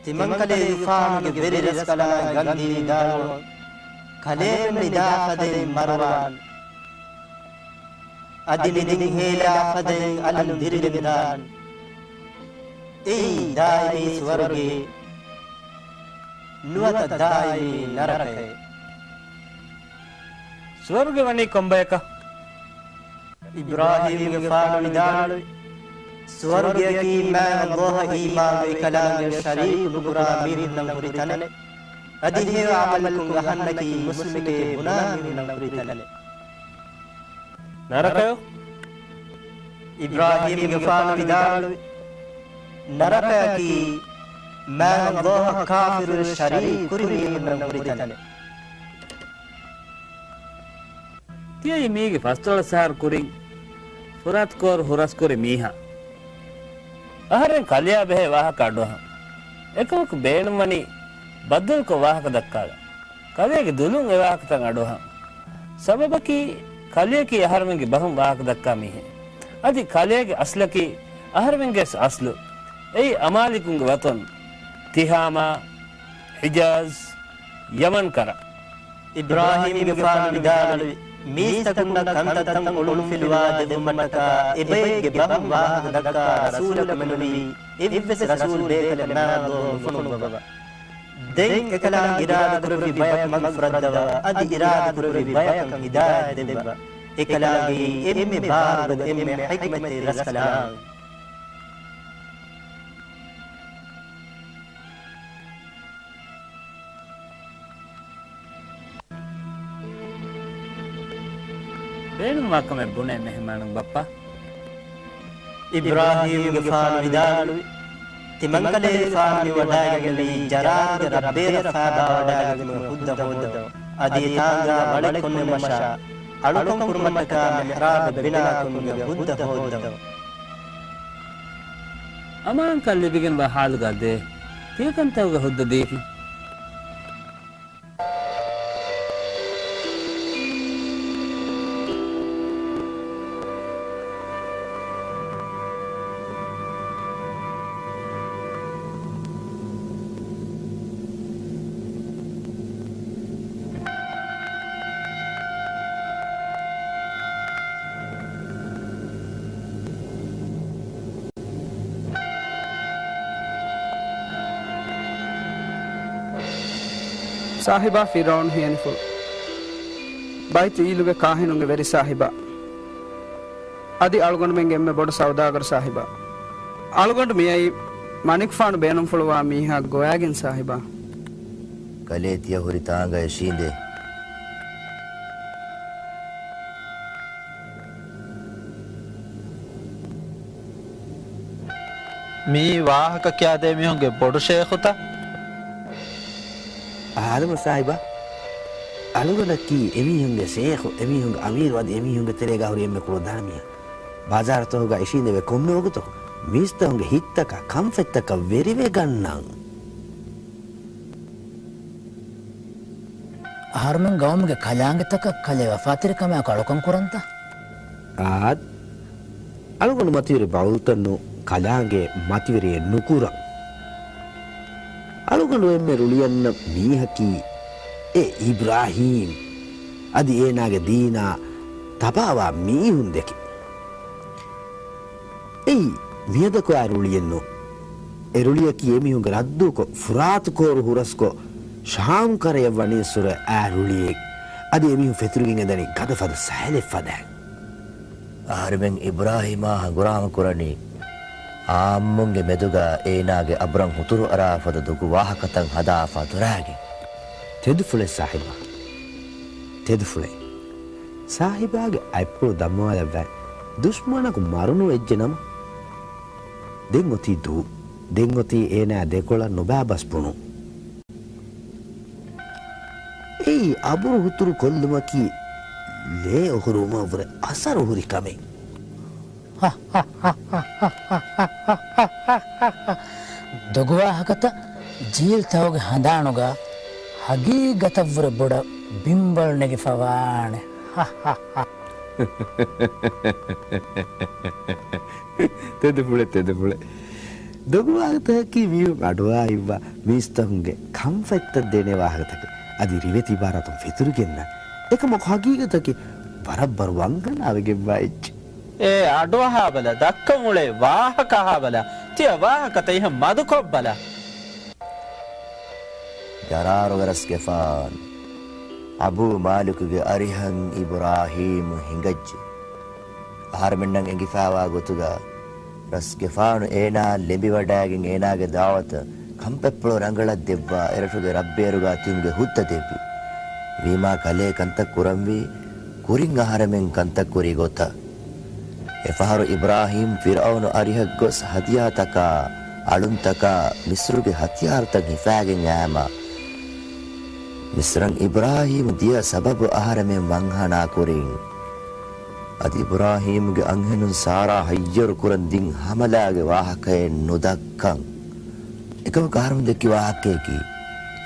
ތިމަންކަލޭގެފާނުގެ ވެރި ރަސްކަލާނގެ ގަންދީ ވިދާޅުވަން، ކަލޭމެން ނިދާ ފަދައިން މަރުވާން. އަދި ނިދިން ހޭލާ ފަދައިން އަލުން ދިރިގެން ދާން. އެއީ ދާއިމީ ސުވަރުގެ ނުވަތަ ދާއިމީ ނަރަކައެއް. ސުވަރުގެ ވަނީ ކޮންބަޔަކަށް؟ އިބްރާހީމްގެފާނު ވިދާޅުވި، ސުވަރުގެއަކީ މާތް ﷲ އަށް އީމާންވެ އެކަލާނގެއަށް ޝަރީކު ނުކުރާ މީހުންނަށް ހުރި ތަނެއް. އަދި ހެޔޮ ޢަމަލުކޮށް އަހަންނަކީ މުސްލިމެކޭ ބުނާ މީހުންނަށް ހުރި ތަނެއް. ނަރަކަޔޯ؟ އިބްރާހީމްގެފާނު ވިދާޅުވި، ނަރަކަޔަކީ މާތް ﷲ އަށް ކާފިރުވެ ޝަރީކު ކުރި މީހުންނަށް ހުރި ތަނެއް. ތިޔައީ މީގެ ފަސްދޮޅަސް އަހަރު ކުރިން ފުރާތު ކޯރު ހުރަސްކުރި މީހާ. އަހަރެން ކަލެޔާ ބެހޭ ވާހަކަ އަޑުއަހަން. އެކަމަކު ބޭނުންވަނީ ބައްދަލުކޮށް ވާހަކަ ދައްކާލަން. ކަލޭގެ ދުލުން އެ ވާހަކަތައް އަޑުއަހަން. ސަބަބަކީ، ކަލެޔަކީ އަހަރެމެންގެ ބަހުން ވާހަކަ ދައްކާ މީހެއް. އަދި ކަލޭގެ އަސްލަކީ އަހަރެމެންގެ އަސްލު. އެއީ އަމާލިކުންގެ ވަތަން ތިހާމާ، ހިޖާޒް، ޔަމަން ކަރަ. އިބްރާހީމްގެފާނު ވިދާޅުވި، މީސްތަކުންނަށް ކަންތައްތައް އޮޅުންފިލުވާ ދެއްވުމަށްޓަކާ އެބައެއްގެ ބަހުން ވާހަކަ ދައްކާ ރަސޫލަކު މެނުވީ އެއްވެސް ރަސޫލް ބޭކަލެއް މާތް ﷲ ނުފޮނުއްވަވާ. ދެން އެކަލާނގެ އިރާދަ ކުރެއްވި ބަޔަކު މަގުފުރައްދަވާ، އަދި އިރާދަ ކުރެއްވި ބަޔަކަށް ހިދާޔަތް ދެއްވާ. އެކަލާނގެއީ އެންމެ ބާރުގަދަ އެންމެ ޙިކްމަތްތެރި ރަސްކަލާނގެ. ބޭނުންވާ ކަމެއް ބުނޭ މެހެމާނުން ބައްޕާ. އިބްރާހީމްގެފާނު ވިދާޅުވި، ތިމަންކަލޭގެފާނު މި ވަޑައިގެންނެވީ ޖަރާންގެ ރައްބޭރަށް ފައިބާ ވަޑައިގަތުމުގެ ހުއްދަ ހޯއްދަވަން. އަދި އެތާނގާ ވަޅެއް ކޮންމެ މަށާ އަޅުކަން ކުރުމަށްޓަކާ މިޙްރާބެއް ބިނާކުރުމުގެ ހުއްދަ ހޯއްދަވަން. އަމާންކަން ލިބިގެންވާ ޙާލުގަ ދޭ ތިޔަކަންތަކުގެ ހުއްދަ ދީފިން. ސާހިބާ ފިރްޢައުނު ހިޔަނިފުޅު. ބައިތު އީލުގެ ކާހިނުންގެ ވެރި ސާހިބާ. އަދި އަޅުގަނޑުމެންގެ އެންމެ ބޮޑު ސައުދާގަރު ސާހިބާ. އަޅުގަނޑު މިއައީ މަނިކުފާނު ބޭނުންފުޅުވާ މީހާ ގޮވައިގެން ސާހިބާ. ކަލޭ ތިޔަ ހުރި ތާނގަ އެށީނދޭ. މިއީ ވާހަކަ ކިޔާދޭ މީހުންގެ ބޮޑު ޝޭޚުތަ؟ އާދަމު ސާހިބާ، އަޅުގަނޑަކީ އެމީހުންގެ ޝޭޚު، އެމީހުންގެ އަމީރު، އަދި އެމީހުންގެ ތެރޭގާ ހުރި އެންމެ ކުޅަދާނަ މީހާ. ބާޒާރުތަކުގަ އިށީނދެވޭ ކޮންމެ ވަގުތަކު މީސްތަކުންގެ ހިތްތަކާ ކަންފަތްތަކަށް ވެރިވެގަންނަން. އަހަރުމެން ގައުމުގެ ކަލާނގެތަކަށް ކަލޭ ވަފާތެރިކަމާއެކު އަޅުކަން ކުރަންތަ؟ އާދް، އަޅުގަނޑު މަތިވެރި ބައުލްތައް ނޫން ކަލާނގެ މަތިވެރިއެއް ނުކުރަން. އަޅުގަނޑު އެންމެ ރުޅިއަންނަ މީހަކީ އެ އިބްރާހީމް އަދި އޭނާގެ ދީނާ ތަބާވާ މީހުންދެކެ. އެއީ މިއަދަކު އާ ރުޅިއެއްނު. އެ ރުޅިއަކީ އެމީހުންގެ ރައްދޫކޮށް، ފުރާތު ކޯރު ހުރަސްކޮށް، ޝާމް ކަރަޔަށް ވަނީ ސުރެ އާ ރުޅިއެއް. އަދި އެމީހުން ފެތުރިގެން އެދަނީ ގަދަފަދަ ސަހަލެއް ފަދައިން. އަހަރެމެން އިބްރާހީމާ ހަނގުރާމަ ކުރަނީ އާއްމުންގެ މެދުގަ އޭނާގެ އަބުރަށް ހުތުރު އަރާ ފަދަ ދޮގު ވާހަކަތައް ހަދާ ފަތުރާގެން. ތެދުފުޅެއް ސާހިބާ. ތެދުފުޅެއް. ސާހިބާގެ އަތްޕުޅު ދަމުވާލައްވާ. ދުޝްމަނަކު މަރުނު އެއްޗެއް ނަމަ. ދެން އޮތީ ދޫ. ދެން އޮތީ އޭނާ ދެކޮޅަށް ނުބާބަސް ބުނު. އެއީ އަބުރު ހުތުރު ކޮށްލުމަކީ ލޭ އޮހޮރުވުމަށްވުރެ އަސަރު ހުރި ކަމެއް. ދޮގުވާހަކަތައް ޖީލްތަކުގެ ހަނދާނުގަ ހަގީގަތަށްވުރެ ބޮޑަށް ބިންވަޅު ނެގިފަވާނެ. ތެދުފުޅެއް، ތެދުފުޅެއް. ދޮގުވާހަކަތަކަކީ މީހުން އަޑުއަހާ ހިތްވާ މީސްތަކުންގެ ކަންފަތްތައް ދޭނެ ވާހަކަތަކެއް. އަދި ރިވެތި އިބާރާތުން ފެތުރިގެންނަ. އެކަމަކު ހަގީގަތަކީ ވަރަށް ބަރު ވަންހަނާވެގެންވާ އެއްޗެއް. އޭ އަޑުއަހާބަލަ، ދައްކަން އުޅޭ ވާހަކަ އަހާބަލަ. ތިޔަ ވާހަކަތައް އިހަށް މަދުކޮށްބަލަ. ގަރާރުގެ ރަސްގެފާނު އަބޫ މާލިކުގެ އަރިހަށް އިބްރާހީމް ހިނގައްޖެ. އަހަރެމެންނަށް އެނގިފާވާ ގޮތުގަ ރަސްގެފާނު އޭނާ ލެނބިވަޑައިގެން އޭނާގެ ދައުވަތަށް ކަންފަތްޕުޅު ރަނގަޅަށް ދެއްވާ އެރަށުގެ ރަށްބޭރުގަ ތިބުމުގެ ހުއްދަ ދެއްވި. ވީމާ ކަލޭ ކަންތައް ކުރަންވީ ކުރިން އަހަރެމެން ކަންތައް ކުރި ގޮތަށް. އެފަހަރު އިބްރާހީމް ފިރްޢައުނު އަރިހަށް ގޮސް ހަދިޔާތަކާ، އަޅުންތަކާ، މިސްރުގެ ހަތިޔާރުތައް ހިފާގެން އައިމަ، މިސްރަށް އިބްރާހީމް ދިޔަ ސަބަބު އަހަރެމެން ވަންހަނާ ކުރިން. އަދި އިބްރާހީމްގެ އަންހެނުން ސާރާ ހައްޔަރު ކުރަން ދިން ހަމަލާގެ ވާހަކައެއް ނުދައްކަން. އެކަމަކު އަހަރެމެން ދެއްކި ވާހަކައަކީ،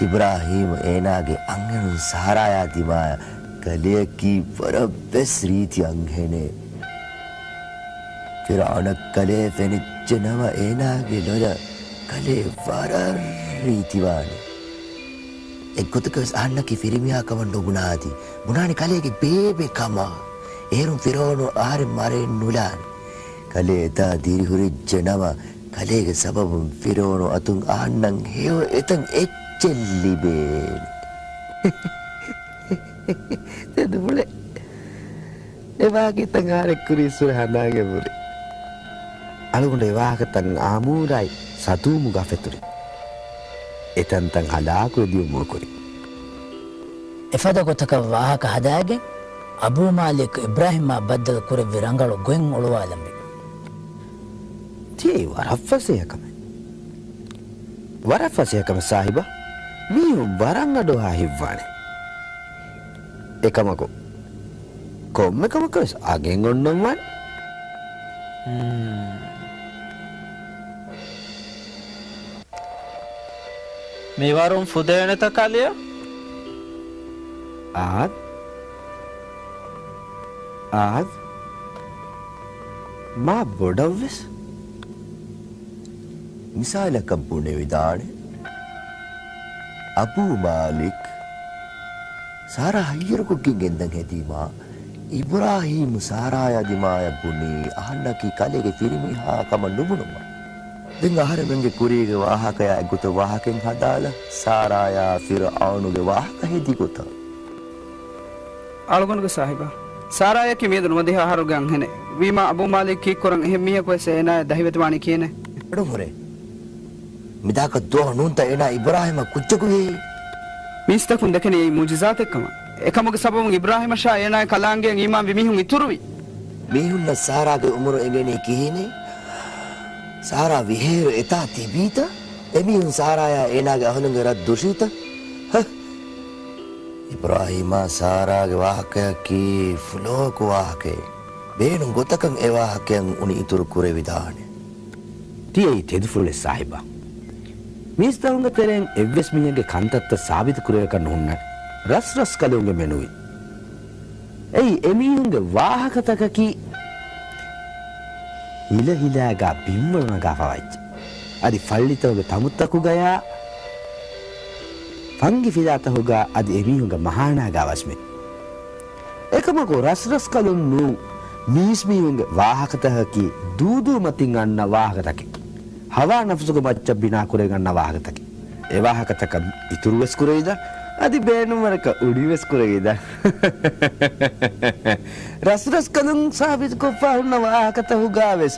އިބްރާހީމް އޭނާގެ އަންހެނުން ސާރާޔާ ދިމާޔަށް ކަލެއަކީ ވަރަށް ވެސް ރީތި އަންހެނެއް. ފިރްޢައުނަށް ކަލޭ ފެނިއްޖެ ނަމަ، އޭނާގެ ލޮލަށް ކަލޭ ވަރަށް ރީތިވާނެ. އެއްގޮތަކަށް ވެސް އަހަންނަކީ ފިރިމީހާ ކަމަށް ނުބުނާތީ، ބުނާނެ ކަލޭގެ ބޭބެ ކަމަށް. އޭރުން ފިރްޢައުނު އަހަރެން މަރައެއް ނުލާނެ. ކަލޭ އެތާ ދިރިހުރެއްޖެ ނަމަ، ކަލޭގެ ސަބަބުން ފިރްޢައުނު އަތުން އަހަންނަށް ހެޔޮ އެތަން އެއްޗެއް ލިބޭނެ. ތެދުފުޅެއް. އެ ވާހަކަތައް އަހަރެން ކުރީއްސުރެ ހަނދާންގަ ވުރެ. އަޅުގަނޑު އެ ވާހަކަތައް އާމޫރާއި ސަތޫމުގަ ފެތުރި. އެތަންތަން ހަލާކުވެ ދިޔުމުގެ ކުރިން. އެފަދަ ގޮތަކަށް ވާހަކަ ހަދާގެން، އަބޫ މާލިކް އިބްރާހީމާ ބައްދަލު ކުރެއްވި ރަނގަޅު ގޮތް އޮޅުވާލަންވީ. ތިޔައީ ވަރަށް ފަސޭހަ ކަމެއް. ވަރަށް ފަސޭހަ ކަމެއް ސާހިބާ. މީހުން ވަރަށް އަޑުއަހާ ހިތްވާނެ. އެކަމަކު، ކޮންމެ ކަމަކަށް ވެސް އަގެއް އޮންނަންވާނެ. ހުން. މިވަރުން ފުދޭނެތަ ކަލެއަށް؟ އާދް. އާދް. މާ ބޮޑަށްވެސް. މިސާލަކަށް ބުނެވިދާނެ، އަބޫ މާލިކް ސާރާ ހައްޔަރުކޮށްގެން ގެންދަން ހެދީމާ، އިބްރާހީމް ސާރާޔާ ދިމާޔަށް ބުނީ އަހަންނަކީ ކަލޭގެ ފިރިމީހާ ކަމަށް ނުބުނުމަށް. ދެން އަހަރެމެންގެ ކުރީގެ ވާހަކަޔާ އެއްގޮތަށް ވާހަކައެއް ހަދާލަ، ސާރާޔާ ފިރްޢައުނުގެ ވާހަކަ ހެދި ގޮތަށް. އަޅުގަނޑުގެ ސާހިބާ، ސާރާޔަކީ މިއަދު ނުވަދިހަ އަހަރުގެ އަންހެނެއް. ވީމާ އަބޫ މާލިކް ކީއްކުރަން އެހެން މީހަކު ވެސް އޭނާޔަށް ދަހިވެތިވާނީ ކިހިނެއް؟ އަޑު ހުރޭ. މިދާކަށް ދުވަހު ނޫންތަ އޭނާ އިބްރާހީމަށް ކުއްޖަކު ހެއީ؟ މީސްތަކުން ދެކެނީ އެއީ މުޢުޖިޒާތެއްކަމަށް. އެކަމުގެ ސަބަބުން އިބްރާހީމަށާ އޭނާގެ ކަލާނގެއަށް އީމާންވި މީހުން އިތުރުވި. މީހުންނަށް ސާރާގެ އުމުރު އެނގެނީ ކިހިނެއް؟ ސާރާ ވިހޭރު އެތާ ތިބީތަ؟ އެމީހުން ސާރާޔާ އޭނާގެ އަހުލުންގެ ރަށް ދުށީތަ؟ ހަ! އިބްރާހީމާ ސާރާގެ ވާހަކަޔަކީ ފުލޯކު ވާހަކައެއް. ބޭނުން ގޮތަކަށް އެ ވާހަކަޔަށް އުނި އިތުރު ކުރެވިދާނެ. ތިޔައީ ތެދުފުޅެއް ސާހިބާ. މީސްތަކުންގެ ތެރެއިން އެއްވެސް މީހެއްގެ ކަންތައްތައް ސާބިތު ކުރެވޭކަށް ނުހުންނާނެ. ރަސްރަސްކަލުންގެ މެނުވިން. އެއީ އެމީހުންގެ ވާހަކަތަކަކީ ހިލަހިލާގާ ބިންވަޅު ނަގާފަވައިއްޖެ. އަދި ފައްޅިތަކުގެ ތަމުތަކުގަޔާ ފަންގި ފިލާތަކުގާ އަދި އެމީހުންގެ މަހާނާގާ ވަސްމި. އެކަމަކު ރަސްރަސްކަލުން ނޫން މީސްމީހުންގެ ވާހަކަތަކަކީ ދޫދޫ މަތިން އަންނަ ވާހަކަތަކެއް. ހަވާ ނަފުސުގެ މައްޗަށް ބިނާކުރެވިގަންނަ ވާހަކަތަކެއް. އެ ވާހަކަތަކަށް އިތުރުވެސް ކުރެވިދާ، އަދި ބޭނުންވަރަކަށް އުނިވެސް ކުރެވިދާ. ރަސްރަސްކަލުން ސާބިތުކޮށްފަ ހުންނަ ވާހަކަތަކުގާވެސް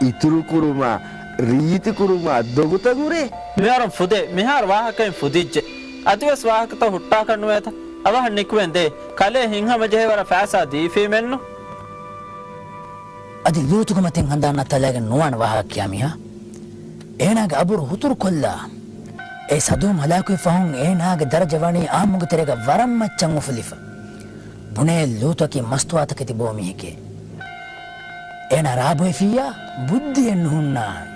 އިތުރުކުރުމާ، ރީތިކުރުމާ ދޮގުތައް ހުރޭ. މިވަރަށް ފުދޭ، މިހާރު ވާހަކައިން ފުދިއްޖެ. އަދިވެސް ވާހަކަތައް ހުއްޓާކަށް ނުވޭތަ؟ އަވަހަށް ނިކުމެން ދޭ. ކަލޭ ހިތްހަމަޖެހޭވަރަށް ފައިސާ ދީފީމެއްނު. އަދި ލޫޠުގެ މަތިން ހަނދާން ނައްތާލައިގެން ނުވާނެ ވާހަކަ ކިޔާ މީހާ. އޭނާގެ އަބުރު ހުތުރުކޮށްލާ. އެ ސަދޫމް ހަލާކުވި ފަހުން އޭނާގެ ދަރަޖަ ވަނީ އާއްމުގެ ތެރޭގަ ވަރަށް މައްޗަށް އުފުލިފަ. ބުނޭ ލޫޠަކީ މަސްތުވާތަކެތި ބޯ މީހެކޭ. އޭނާ ރާބޮއެފިއްޔާ ބުއްދިއެއް ނުހުންނާނެ.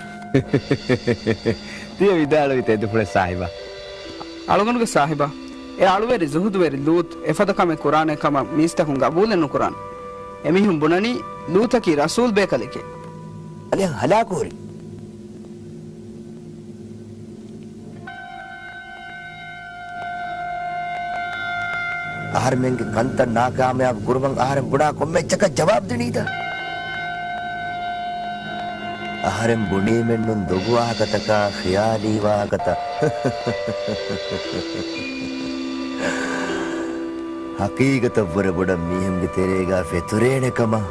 ތިޔަ ވިދާޅުވި ތެދުފުޅެއް ސާހިބާ. އަޅުގަނޑުގެ ސާހިބާ، އެ އަޅުވެރި ޒުހުދުވެރި ލޫޠު އެފަދަ ކަމެއް ކުރާނޭ ކަމަށް މީސްތަކުން ގަބޫލެއް ނުކުރާނެ. އެމީހުން ބުނަނީ ލޫޠަކީ ރަސޫލް ބޭކަލެކޭ. އަލި ހަލާކުހުރި. އަހަރެމެންގެ ކަންތައް ނާކާމިޔާބު ކުރުމަށް އަހަރެން ބުނާ ކޮންމެ އެއްޗަކަށް ޖަވާބު ދިނީތަ؟ އަހަރެން ބުނީމެއްނުން ދޮގު ވާހަކަތަކާ، ޚިޔާލީ ވާހަކަތައް. ހަޤީޤަތަށްވުރެ ބޮޑަށް މީހުންގެ ތެރޭގަ ފެތުރޭނެ ކަމަށް.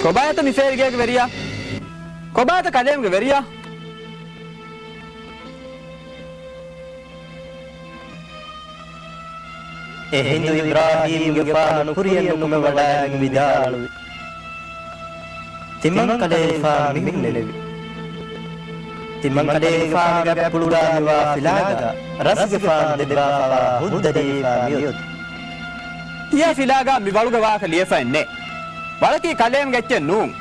ކޮބާތަ މި ފޭރިގޭގެ ވެރިޔާ؟ ކޮބާތަ ކަލޭމްގެ ވެރިޔާ؟ އެހިނދު އިބްރާހީމްގެފާނު ކުރިޔަށް ނުކުމެވަޑައިގެން ވިދާޅުވި، ތިމަންކަލޭގެފާނު މިހުންނެވި. ތިމަންކަލޭގެފާނުގެ އަތްޕުޅުގަ މިވާ ފިލާގަ ރަސްގެފާނު ދެއްވާފަވާ ހުއްދަ ލިޔެފަ މިއޮތް. ތިޔަ ފިލާގަ މި ވަޅުގެ ވާހަކަ ލިޔެފައެއް ނެތް. ވަޅަކީ ކަލޭމްގެ އެއްޗެއް ނޫން.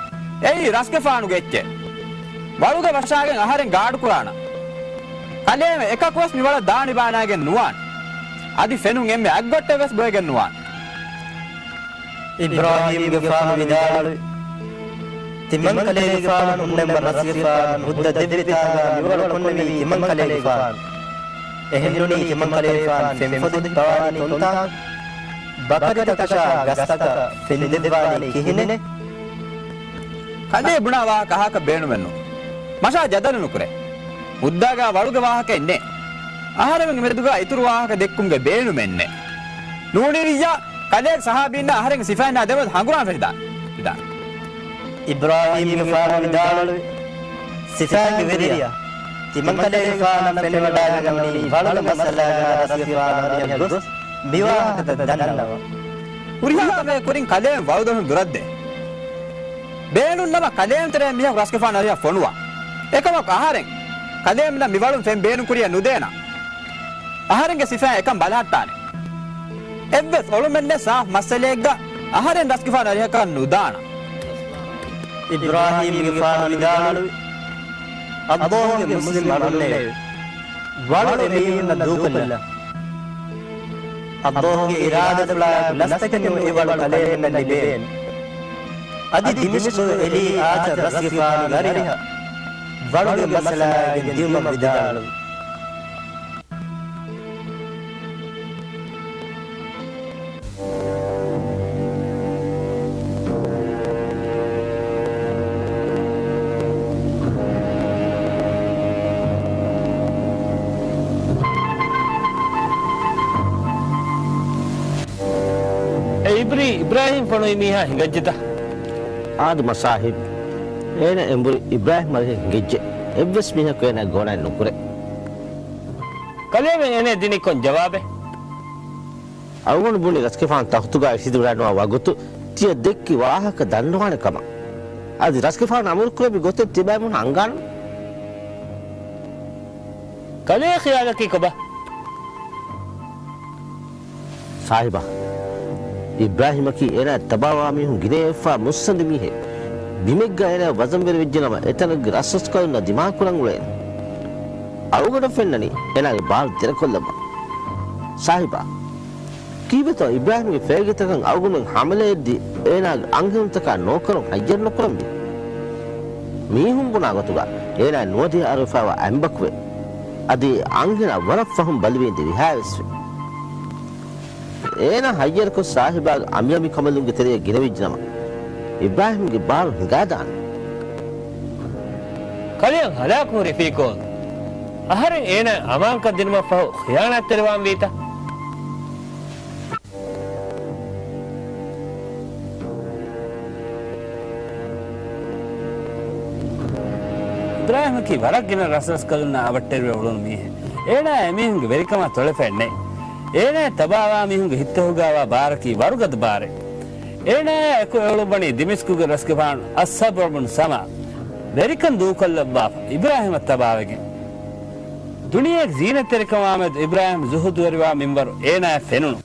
އެއީ ރަސްގެފާނުގެ އެއްޗެއް. ވަޅުގަ ވަށާގެން އަހަރެން ގާޑުކުރާނަން. ކަލޭމެ އެކަކުވެސް މި ވަޅަށް ދާނިބާނާގެން ނުވާނެ. އަދި ފެނުން އެންމެ އަތްގޮއްޓެއްވެސް ބޮއެގެން ނުވާނެ. އިބްރާހީމްގެފާނު ވިދާޅުވި، ތިމަންކަލޭގެފާނު ހުންނަންވަ ރަސްގެފާނު ހުއްދަ ދެއްވިތާގަ މިވަޅު ކޮންނެވީ ތިމަންކަލޭގެފާނު. އެހެންނޫނީ ތިމަންކަލޭގެފާނު ފެންފޮދު ހިއްޕަވާނީ ކޮންތާކު؟ ބަކަރިތަކަށާ ގަސްތަކަށް ފެން ދެއްވާނީ ކިހިނެއް؟ ކަލޭ ބުނާ ވާހަކަ އަހާކަށް ބޭނުމެއްނު. މަށާ ޖަދަލު ނުކުރޭ. ހުއްދާގާ ވަޅުގެ ވާހަކައެއް ނެތް. އަހަރެމެންގެ މެދުގާ އިތުރު ވާހަކަ ދެއްކުމުގެ ބޭނުމެއް ނެތް. ނޫނީވިއްޔާ، ކަލޭގެ ސަހާބީންނާ އަހަރެންގެ ސިފައިންނާ ދެމެދު ހަނގުރާމަ ފެށިދާނެ. އިބްރާހީމްގެފާނު ވިދާޅުވި، ސިފައިންގެ ވެރިޔާ، ތިމަންކަލޭގެފާނަށް ފެނިވަޑައިގަންނަވަނީ ވަޅުގެ މައްސަލާގާ ރަސްގެފާނު އަރިހަށް ގޮސް މިވާހަކަތައް ދަންނަވަން. ހުރިހާ ކަމެއް ކުރިން ކަލޭމެ ވަޅުދޮށުން ދުރަށްދޭ. ބޭނުންނަމަ ކަލޭމެ ތެރޭ މީހަކު ރަސްގެފާނު އަރިހަށް ފޮނުވާ. އެކަމަކު އަހަރެން ކަލޭމެންނަށް މި ވަޅުން ފެން ބޭނުން ކުރިޔަށް ނުދޭނަން. އަހަރެންގެ ސިފައިން އެކަން ބަލަހައްޓާނެ. އެއްވެސް އޮޅުމެއްނެތް ސާފު މައްސަލައެއްގަ އަހަރެން ރަސްގެފާނު އަރިހަކަށް ނުދާނަން. އިބްރާހީމްގެފާނު ވިދާޅުވި، އައްލޯހުގެ މުސްލިމް އަޅުންނޭވެ! ވަޅު އެމީހުންނަށް ދޫކޮށްލަން. އައްލޯހުގެ އިރާދަފުޅާއެކު ނަސްތަކެއްނު އެ ވަޅު ކަލޭމެންނަށް ލިބޭނެ. އަދި ދިމިޝްޤު އެލީ އާތަށް ރަސްގެފާނުގެ އަރިހަށް ވަޅުގެ މައްސަލާއެއް ދިއުމަށް ވިދާޅުވި. އެ އިބްރީ، އިބްރާހީމް ފޮނުވި މީހާ ހިނގައްޖެތަ؟ އާދެ މަސާހިބް، އޭނަ އެނބުރި އިބްރާހިމް އަރިހަށް ހިނގައްޖެ. އެއްވެސް މީހަކު އޭނަ ގޯނައެއް ނުކުރޭ. ކަލޭމެން އޭނަ ދިނީ ކޮން ޖަވާބެއް؟ އަޅުގަނޑު ބުނި ރަސްގެފާނު ތަޚްތުގައި އިށިދުރަންވާ ވަގުތު ތިޔަ ދެއްކި ވާހަކަ ދަންނަވާނެ ކަމަށް. އަދި ރަސްގެފާނު އަމުރު ކުރެއްވި ގޮތެއް ތިބައިމީހުން އަންގާނު. ކަލޭ ޚިޔާލަކީ ކޮބާ؟ ސާހިބާ، އިބްރާހިމަކީ އޭނާ ތަބާވާ މީހުން ގިނައެއްފާ މުއްސަނދި މީހެއް. ބިމެއްގަ އޭނާ ވަޒަންވެރިވެއްޖެނަމަ އެތަނެއްގެ ރަސްރަސްކަލުންނަށް ދިމާކުރަން އުޅޭނެ. އަޅުގަނޑަށް ފެންނަނީ އޭނާގެ ބާރު ދެރަކޮށްލައްވާ. ސާހިބާ، ކީއްވެތޯ އިބްރާހިމްގެ ފޭގިތަކަށް އަޅުގަނޑުމެން ހަމަލައެއްދީ އޭނާގެ އަންހެނުންތަކާ ނޯކަރުން ހައްޔަރު ނުކުރަންވީ؟ މީހުން ބުނާ ގޮތުގަ އޭނާ ނުވަދިހަ އަރުވެފައިވާ އަނބަކުވެ. އަދި އަންހެނާ ވަރަށް ފަހުން ބަލިވެއިން ދެވިހާވެސްވެ. އޭނާ ހައްޔަރުކޮށް ސާހިބާގެ އަނބިއަނބިކަނބަލުންގެ ތެރެއަށް ގިނަވެއްޖެނަމަ، އިބްރާހިމްގެ ބާރު ހިނގާދާނެ. ކަލެއަށް ހަލާކު ހުރި ފީކޯލް. އަހަރެން އޭނާ އަމާންކަން ދިނުމަށްފަހު ޚިޔާނާތްތެރިވާން ވީތަ؟ އިބްރާހިމަކީ ވަރަށް ގިނަ ރަސްރަސްކަލުންނާ އަވަށްޓެރިވެ އުޅުނު މީހެއް. އޭނާ އެމީހުންގެ ވެރިކަމާ ތޮޅެފައެއް ނެތް. އޭނާ ތަބާވާ މީހުންގެ ހިތްތެހުގާވާ ބާރަކީ ވަރުގަދަ ބާރެއް. އޭނާއާ އެކު އެއުޅުއްވަނީ ދިމިސްކުގެ ރަސްގެފާނު އައްސަބްރު ބުން ސަމާ ވެރިކަން ދޫކޮށްލައްވާފަ އިބްރާހިމަށް ތަބާވެގެން. ދުނިޔޭގެ ޒީނަތްތެރިކަމާމެދު އިބްރާހިމް ޒުހުދުވެރިވާ މިންވަރު އޭނާއަށް ފެނުނު.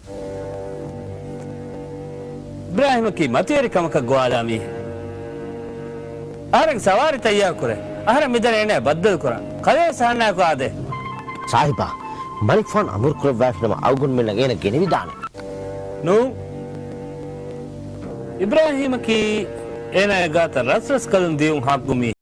އިބްރާހިމަކީ މަތިވެރި ކަމަކަށް ގޮވާލާ މީހެއް. އަހަރެން ސަވާރި ތައްޔާރު ކުރޭ. އަހަރެން މިދަނީ އޭނާ ބައްދަލު ކުރަން. ކަލޭ ސަހަނާއެކު އާދޭ. ސާހިބާ، މަލިކްފާން އަމުރު ކުރައްވާފިނަމަ އަޅުގަނޑުމެންނަށް އޭނަ ގެނެވިދާނެ. ނޫން. އިބްރާހީމަކީ އޭނާގެ ގާތަށް ރަސްރަސްކަލުން ދިޔުން ހައްގު މީހެއް.